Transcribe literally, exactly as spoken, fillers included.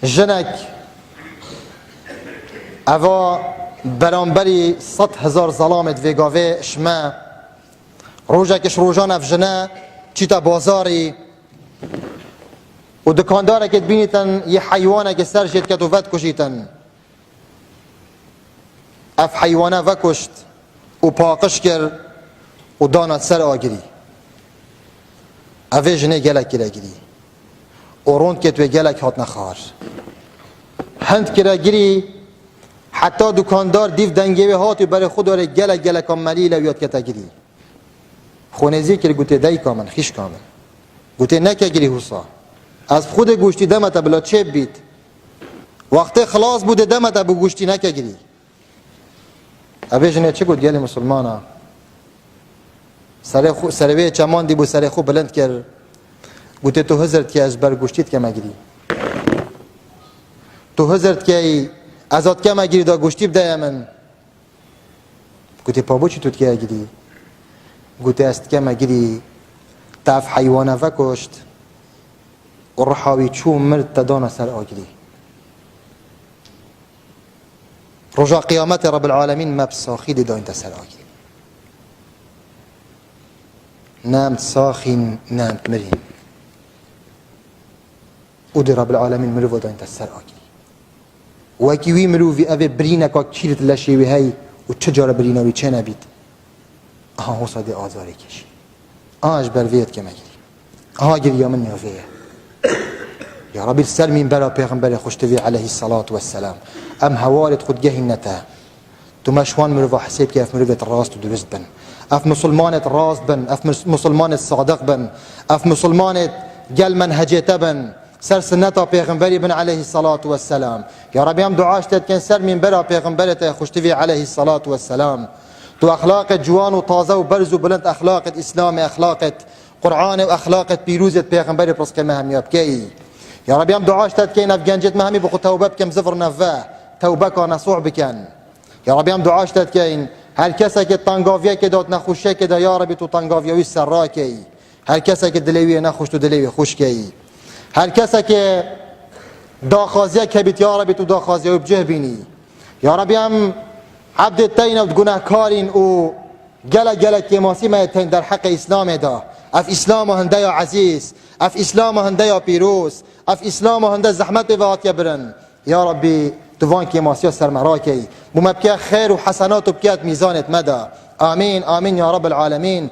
Jinek eva beramberî sed hezar zelamê di vê gavê şime. Rojek ji rojan ev jine çîte bazarî û dikandarekê dibînîtin yê heywanekê ser jê diket û vedikujîtin. Ev heywane vekuşt û paqij kir û dana ser agirî. Ev ê jinê gelek giregirî û rondkê wê gelek hatine xar. Hind giregirî heta dukandar dîv dengê wê hat û berê xwe darê gelek geleka melî le û ya dikete girî. Xwe nêzî kir, gotê, "Dayika min, xîşka min." Gotê, "Neke girî husa. Ez bi xwe dê goştî deme te bila çêp bît. Wextê xilas bû dê deme te bi goştî neke girî." Ev ê jinê çi got gelê misilmana? Serê xwe, serê wê çeman dî bû, serê xwe bilind kir. Gotê, "Tu hizir dikî ez ji ber goştî dikeme girî. Tu hizir dikî ez a dikeme girî da goştî bideye min." Gotê, "Pa boçî tu dikeye girî?" Gotê, "Ez dikeme girî, te ev heywane vekuşt û riha wî çû mir te dana ser agirî. Roja qiyametê Rebbil Alemîn me bi saxî dê dayîn te ser agirî. Ne em saxîn, ne em mirîn. Û dê Rebbil Alemîn mirova dayîn te ser agirî. Wekî wî mirovî ev ê birîneka kîr di leşê wî hey û çi cara birîna wî çênebît. Aha hosa dê azarê kêşî. Aha ji ber vê yê dikeme girî. Aha giriya min ya vê ye. Ya Rebî, li ser mînbera Pêxemberê xwe ji tivî aleyhî selatu wesselam. Em hewarê xwe digehîne te. Tu me ji wan mirova hesêb kê, ev mirovêt rast û durust bin. Ev misilmanêt rast bin, ev mis-, misilmanêt sadiq bin, ev misilmanêt gel menhecê te bin, ser sinneta Pêxemberî bin aleyhî selatu wesselam. Ya Rebî, em dua ji te dikin ser mînbera Pêxemberê te xwe ji tivî aleyhî selatu wesselam. Tu exlaqêt ciwan û taze û berz û bilind exlaqêt Îslamê, exlaqêt Qur'anê û exlaqêt pîrozêt Pêxemberê bi rizqê me hemiya bikeyî. Ya Rebî, em dua ji te dikeyin, ev gencêt me hemî bi xwe tewbe bikin, zivr neve, tewbeka nesuh bikin. Ya Rebî, em dua ji te dikeyin, her kesekê tengaviyekê de û nexweşiyekê de, ya Rebî, tu tengaviya wî ser rakeyî. Her kesekê dilê wî yê nexweş, tu dilê wî xweş keyî. Her kesekê daxwaziyek hebît, ya Rebî, tu daxwaziya wî bi cih bînî. Ya Rebî, em ebdê te yîn û gunehkarîn û gelek gelek kêmasî me tên derheqê Îslamê de. Ev Îslama hinde ya ezîz, ev Îslama hinde ya pîroz, ev Îslama hinde zehmetê ve hatiye birin. Ya Rabbî, tu van kêmasiya ser me rakey. Bo me bike xêr û hesenat û bike di mîzanêt me de. Amîn, amîn ya Rabbel Alemîn.